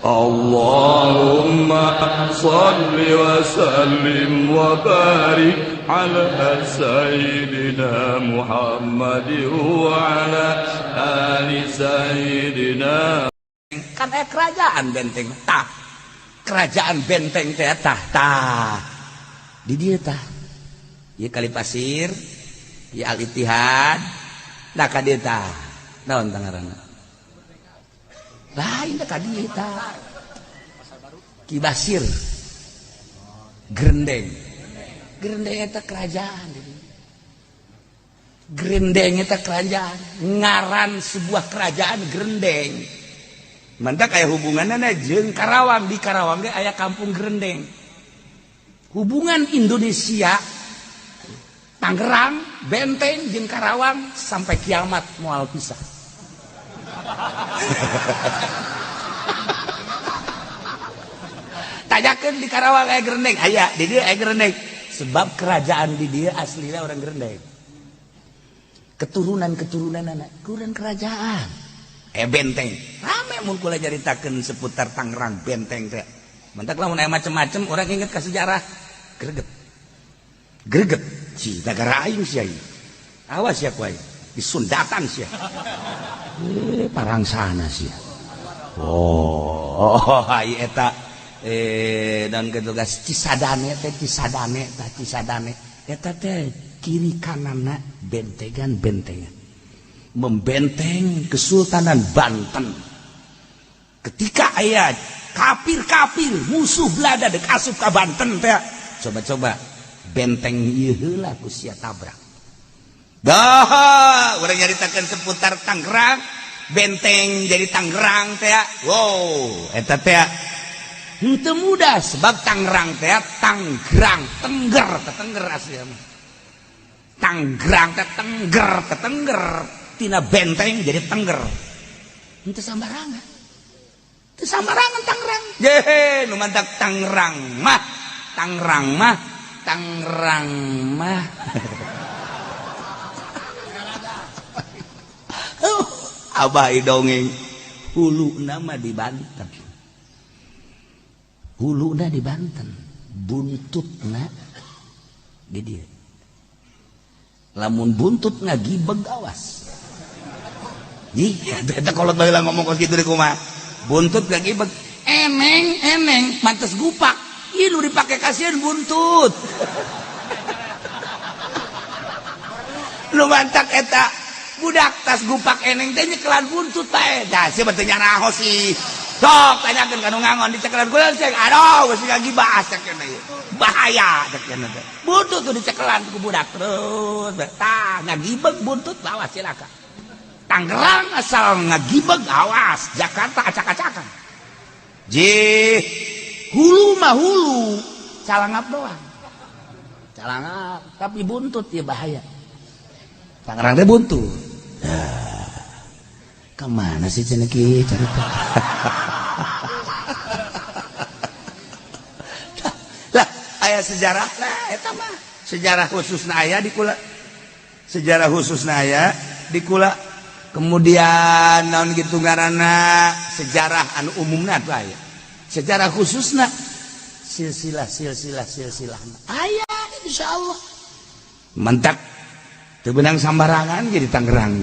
Allahumma salli wa sallim wa barik ala sayyidina Muhammad wa ala ali sayyidina. Kan kerajaan benteng tah, kerajaan benteng teh tah tah di dieu tah, ieu Kali Pasir, ieu Al Ittihad, nah ka dieu tah naon tah ngaranna? Lain ka dieu tah, Ki Basir, Gerendeng. Gerendeng eta kerajaan, Gerendeng eta kerajaan, ngaran sebuah kerajaan Gerendeng. Mantak aya hubunganna jeung Karawang. Di Karawang ge aya kampung Gerendeng. Hubungan Indonesia, Tangerang, Benteng jeung Karawang sampai kiamat moal pisah. Tanyakeun di Karawang aya Gerendeng, aya di dieu aya Gerendeng. Sebab kerajaan di dieu aslinya orang Gerendeng. Keturunan-keturunan anak, keturunan kerajaan. Benteng. Rame mun kula nyaritakeun seputar Tangerang Benteng teh. Mantak lamun aya macem-macem urang inget ka sejarah. Greget. Greget. Ci negara aing sia ieu. Awas ya ku aing. Disundatan sia. Parang sana sia. Oh, ai eta dan ketugas Cisadane teh, Cisadane tah, Cisadane eta teh kiri kananna bentengan-bentengan membenteng Kesultanan Banten. Ketika aya kafir-kafir musuh Belanda dek asup ka Banten teh, coba-coba benteng ieu heula ku sia tabrak. Dah, urang nyaritakeun seputar Tangerang, benteng jadi Tangerang teh. Wow, eta teh henteu mudah sebab Tangerang teh Tanggerang, tengger, tetengger asli mah. Tanggerang teh tengger, tetengger, tina benteng jadi tengger. Henteu sambarangan. Teu sambarangan Tangerang. Ye, nu mantak Tangerang mah, Tangerang mah, Tangerang mah. Abah dongeng huluna mah di Banten. Huluna di Banten, buntutna di dieu. Lamun buntut ngagibeg awas. Ih, eta kolot baheula ngomong kos kitu di kumaha. Buntut ngagibeg, eneng eneng mantes gupak. Ih nu dipake kasihan buntut. Nu mantak eta budak tas gupak eneng teh nyekelan buntut bae. Dah sia teh nyaraho sih. Sok tanyakeun ka nu ngangon dicekelan kula cek. Aduh geus ngagibah cek cenah ieu. Bahaya cek cenah teh. Buntut tuh dicekelan ku budak terus. Tah ngagibeg buntut bawa silakan. Tangerang asal ngagibeg awas, Jakarta acak-acakan. Jih, hulu mah hulu, calangap doang. Calangap, tapi buntut ya bahaya. Tangerang teh buntut. Nah, kemana sih ceneki cerita? Lah, aya sejarah lah eta mah. Sejarah khususna aya di kula. Sejarah khususna aya di kula. Kemudian naon gitu ngaranna sejarah anu umumna tuh aya. Sejarah khususna silsilah silsilah silsilah aya insyaallah. Mentak teu beunang sambarangan jadi Tangerang.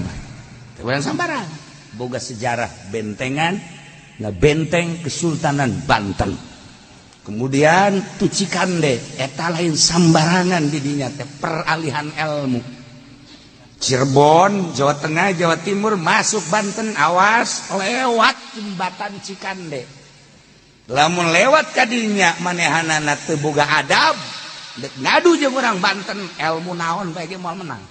Teu beunang sambarangan. Boga sejarah bentengan, ngabenteng Kesultanan Banten. Kemudian tu Cikande eta lain sambarangan di dinya teh peralihan ilmu. Cirebon, Jawa Tengah, Jawa Timur masuk Banten awas lewat jembatan Cikande. Lamun lewat kadinya manehanana teu boga adab, dek ngadu jeung urang Banten ilmu naon bae ge moal menang.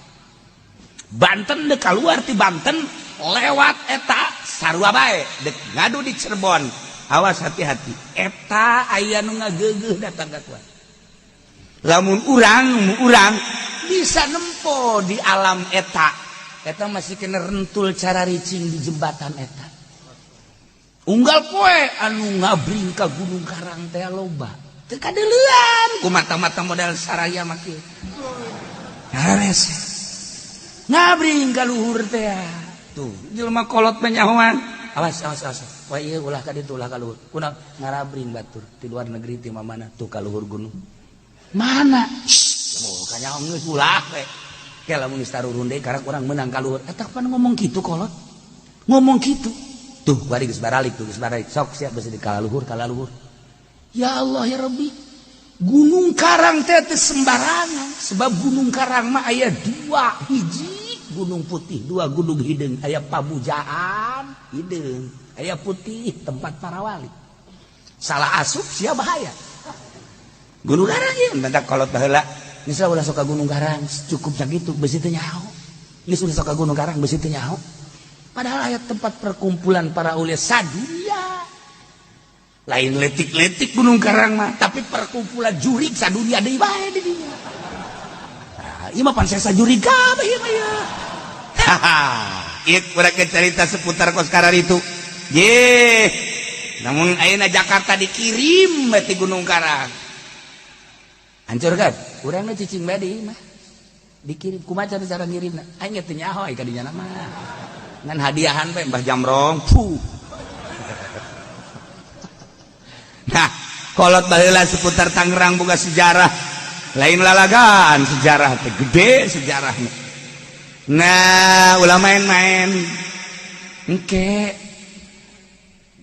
Banten dek keluar ti Banten lewat eta sarua bae dek ngadu di Cirebon. Awas hati-hati eta aya nu ngageugeuh datang ka kuat. Lamun urang bisa nempo di alam eta, eta masih kena rentul cara ricing di jembatan eta. Unggal poe anu ngabring ka Gunung Karang teh loba. Teu kadeuleuan ku mata-mata model saraya mah kieu. Hares. Ngabring ka luhur teh. Tuh, jelema kolot mah nyahoan. Awas awas awas. Wah ieu ulah ka ditu, ulah ka luhur. Kunaon? Ngarabring batur ti luar negeri ti mana tuh ka luhur gunung. Mana? Oh, kanyaho geus ulah we. Ke lamun geus tarurun deui karak urang meunang ka luhur. Eta pan ngomong kitu kolot. Ngomong kitu. Tuh bari geus baralik tuh geus baralik. Sok siap beusi di ka luhur. Ya Allah ya Rabbi. Gunung Karang teh teu sembarangan, sebab Gunung Karang mah aya dua hiji gunung putih, dua gunung hideung, aya pabujaan hideung, aya putih tempat para wali. Salah asup sia bahaya. Gunung Karang ieu mentak kolot baheula. Geus ulah sok ka Gunung Karang, cukup sakitu beusi teu nyaho. Geus ulah sok ka Gunung Karang beusi teu nyaho. Padahal aya tempat perkumpulan para ulia sadunia. Lain letik-letik Gunung Karang mah, tapi perkumpulan jurig sadunia deui bae di dinya. Nah, ieu mah pan sesa jurig kabeh ieu mah ya. Haha, ieu urang cerita seputar kos kararitu. Ye. Namun ayeuna Jakarta dikirim ti Gunung Karang. Hancur kan? Urangna cicing bae di imah. Dikirim kumaha cara ngirimna? Aing teu nyaho ka dinya mah. Ngan hadiahan bae Mbah Jamrong. Puh. Nah, kolot baheula seputar Tangerang boga sejarah. Lain lalagan sejarah teh gede sejarahnya. Nah, ulah main-main. Engke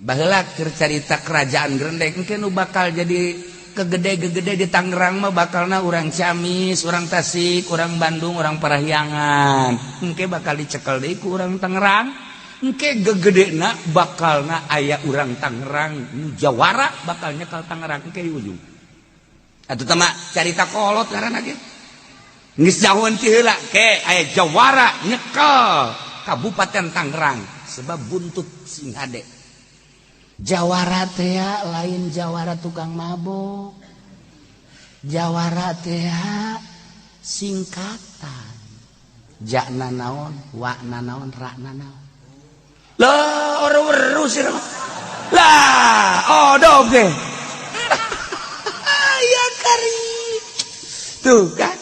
baheula keur carita kerajaan Grendeng engke nu bakal jadi kegede-gegede di Tangerang mah bakalna urang Ciamis, urang Tasik, urang Bandung, urang Parahyangan. Engke bakal dicekel deui ku urang Tangerang. Engke gegedena bakalna aya urang Tangerang nu jawara bakal nyekel Tangerang engke di ujung. Atuh teh mah carita kolot ngaranna ge. Geus jauheun ti heula ke aya jawara nyekel Kabupaten Tangerang sebab buntut sing hade. Jawara teh lain jawara tukang mabok. Jawara teh singkatan. Jakna naon, wakna naon, rakna naon. Lah orang weru sih lah odog deh. Ya kari tuh kan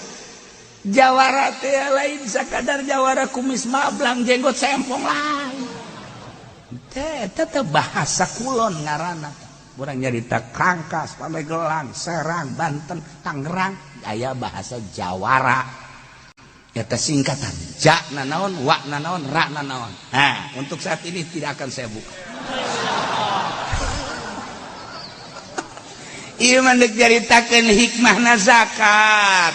jawara teh lain sakadar jawara kumis mablang jenggot sempong lain teh tetep bahasa kulon ngaranna urang nyarita Kangkas, Pandeglang, Serang, Banten, Tangerang aya bahasa jawara. Eta singkatan ja nanaon, wa nanaon, ra nanaon. Nah, untuk saat ini tidak akan saya buka. Ieu mah deuk nyaritakeun hikmahna zakat.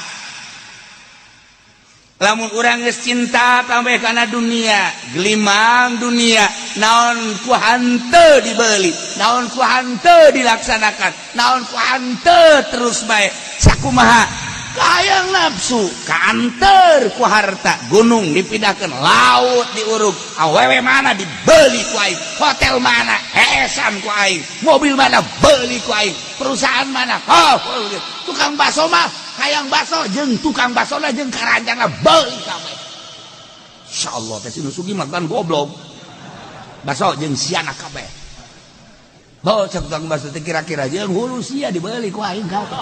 Lamun urang geus cinta tambah kana dunia, gelimang dunia, naon ku hanteu dibeli, naon ku hanteu dilaksanakan, naon ku hanteu terus bae sakumaha hayang nafsu kanter ku harta, gunung dipindahkan, laut diurug, awewe mana dibeli ku aing, hotel mana heesan ku aing, mobil mana beli ku aing, perusahaan mana, oh, tukang bakso mah hayang bakso jeung tukang baksona jeung karanjangna beli kabeh. Insyaallah teh si nu sugih mah kan goblok. Bakso jeung siana kabeh. Oh, cek tukang bakso teh kira-kira jeung hulu sia dibeli ku aing kabeh.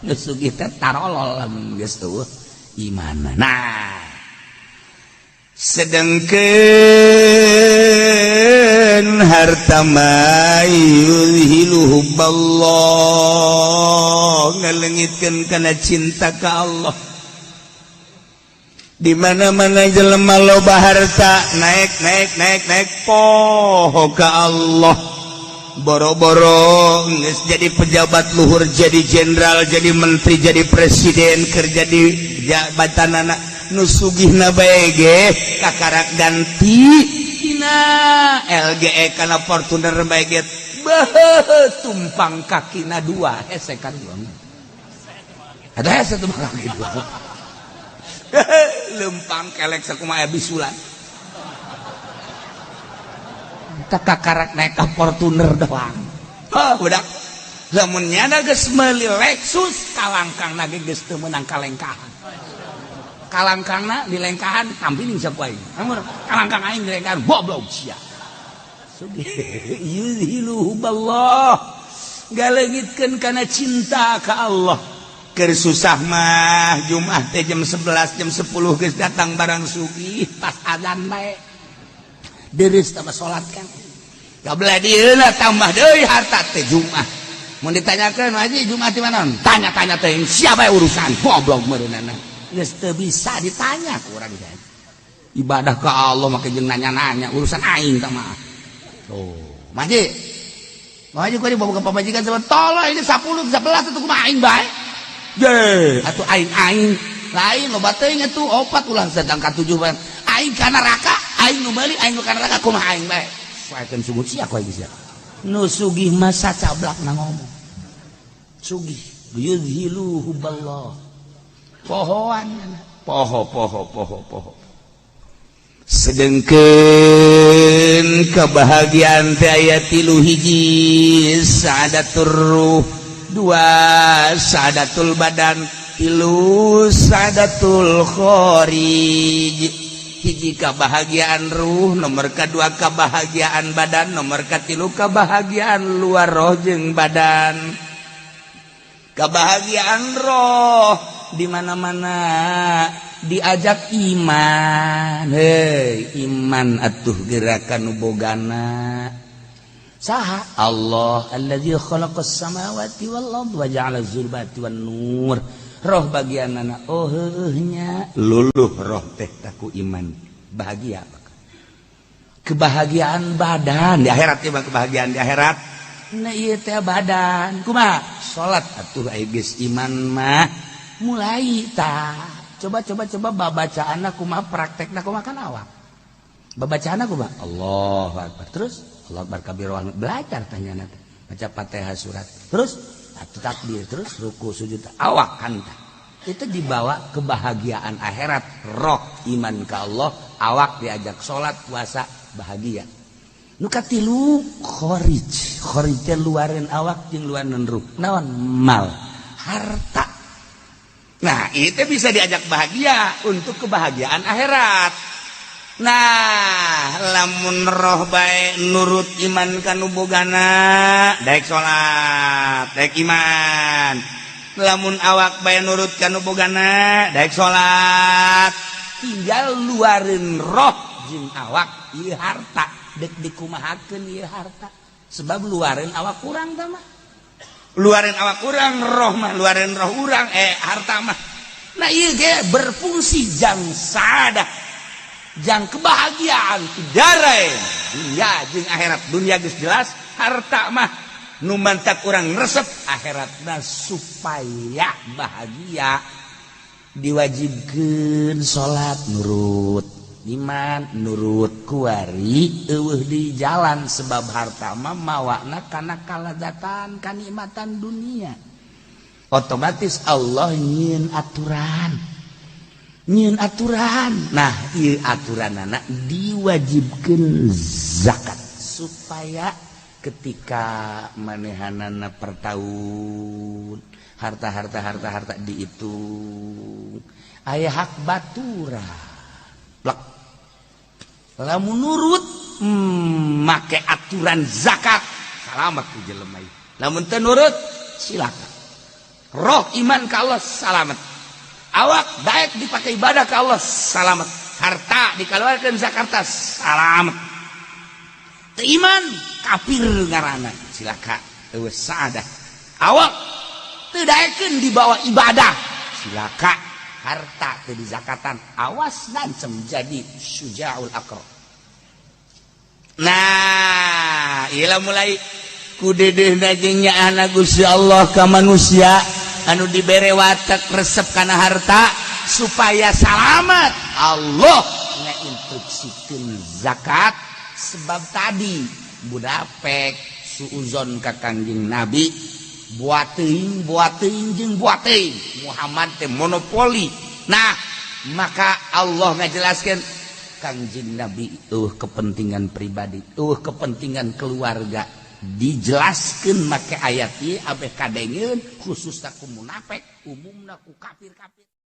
Nu sugih teh tarolol lamun geus eueuh imanna. Nah, sedengkeun harta mah yuzhilu hubballah, ngalengitkeun kana cinta ka Allah. Di mana-mana jelema loba harta naik naik naik naik poho ka Allah. Boro-boro geus jadi pejabat luhur, jadi jenderal, jadi menteri, jadi presiden, kerja di jabatanana nu sugihna bae ge kakarak ganti dina LGE kana Fortuner bae ge beuh tumpang kakina dua hese kan dua ada hese tumpang kaki dua lempang kelek sakumaha bisulan. Kakarak naik ka Fortuner doang. Oh, budak. Lamun nyana geus meuli Lexus, kalangkangna ge geus teu meunang kalengkahan. Kalangkangna dilengkahan tampiling saku aing. Amun kalangkang aing dilengkahan goblok sia. Sugih yuzhilu huballah. Galeungitkeun kana cinta ka Allah. Keur susah mah Jumat teh jam 11 jam 10 geus datang barang sugih pas adzan bae. Deres tambah salat kan. Kabelah dieuna tambah deui harta teh Jumat. Mun ditanyakeun, "Haji, Jumat di mana?" Tanya-tanya teh siapa urusan? Goblok meureunana. Geus teu bisa ditanya ku urang teh. Ibadah ke Allah make jeung nanya-nanya urusan aing tah mah. Oh, Maji. Maji kok dibawa ke pamajikan sama tolong ini 10 11 atuh kumaha aing bae. Ye, atuh aing-aing lain loba teuing atuh opat ulah sedang ka 7 bae. Aing ka neraka, aing nu meuli, aing nu ka neraka kumaha aing bae. Saekeun sungut sia ku aing sia. Nu sugih masa cablak na ngomong. Sugih yuzhilu hubballah. Pohoan poho poho poho poho. Sedengkeun kebahagiaan teh aya tilu: hiji sa'adatur ruh, dua sa'adatul badan, tilu sa'adatul kharij. Hiji kebahagiaan ruh, nomor kedua kebahagiaan badan, nomor katilu kebahagiaan luar roh jeung badan. Kebahagiaan roh di mana-mana diajak iman. Hei iman atuh gerakan nu bogana saha? Allah allazi khalaqas samawati wal ardh wa ja'ala dzulumati wan nur. Roh bagianana, oh heueuh nya, luluh roh teh taku iman, bahagia. Kebahagiaan badan di akhirat mah, kebahagiaan di akhirat. Nah, ieu teh badan kumaha? Salat atuh, aya geus iman mah mulai tah. Coba coba coba babacaan kumaha, praktekna kumaha kan awak. Babacaan kumaha? Allahu akbar. Terus Allah akbar kabir, belajar tanya teh. Baca Fatihah surat. Terus atuh takbir, terus ruku sujud awak kan tah. Itu dibawa kebahagiaan akhirat, roh iman ke Allah, awak diajak salat, puasa, bahagia. Nu katilu kharij. Kharij teh luareun awak jeung luareun ruh. Naon? Mal, harta. Nah, itu bisa diajak bahagia untuk kebahagiaan akhirat. Nah, lamun roh bae nurut iman kanu bogana, daek salat, daek iman. Lamun awak bae nurut kanu bogana, daek salat. Tinggal luarin roh jeung awak, ieu harta dek dikumahakeun ieu harta. Sebab luarin awak kurang tah mah. Luarin awak urang, roh mah luarin roh urang, harta mah. Nah, ieu ge berfungsi jang sadah, jang kebahagiaan darain dunia jeung akhirat. Dunia geus jelas, harta mah nu mantak urang resep akhiratna supaya bahagia diwajibkeun salat, nurut iman, nurut kuari eueuh di jalan, sebab harta mah mawana kana kalazatan, kanikmatan dunia. Otomatis Allah nyieun aturan, nyieun aturan. Nah, ieu aturan anak diwajibkeun zakat supaya ketika manehanana per tahun harta-harta harta-harta dihitung, aya hak batura plek. Lamun nurut make aturan zakat, salamat ku jelema ieu. Lamun teu nurut, silakan. Roh iman ka Allah, salamat. Awak daek dipakai ibadah ka Allah, salamat. Harta dikeluarkan zakat, salamat. Teu iman, kafir ngaranna, cilaka, eueuh saadah. Awak teu daekeun dibawa ibadah, cilaka. Harta teu dizakatan, awas ngancem jadi syujaul akro. Nah, ilah mulai ku dedehna jeung nyaahna Gusti Allah ka manusia anu dibere watak resep kana harta supaya salamat, Allah ngainstruksikeun zakat. Sebab tadi budapek suuzon ka Kangjeng Nabi, buat teuing, buat teuing jeung buat teuing, Muhammad teh monopoli. Nah, maka Allah ngajelaskan Kangjeng Nabi kepentingan pribadi, kepentingan keluarga, dijelaskan make ayat ieu abeh kadengeun, khusus ku munafik, umumna ku kafir-kafir.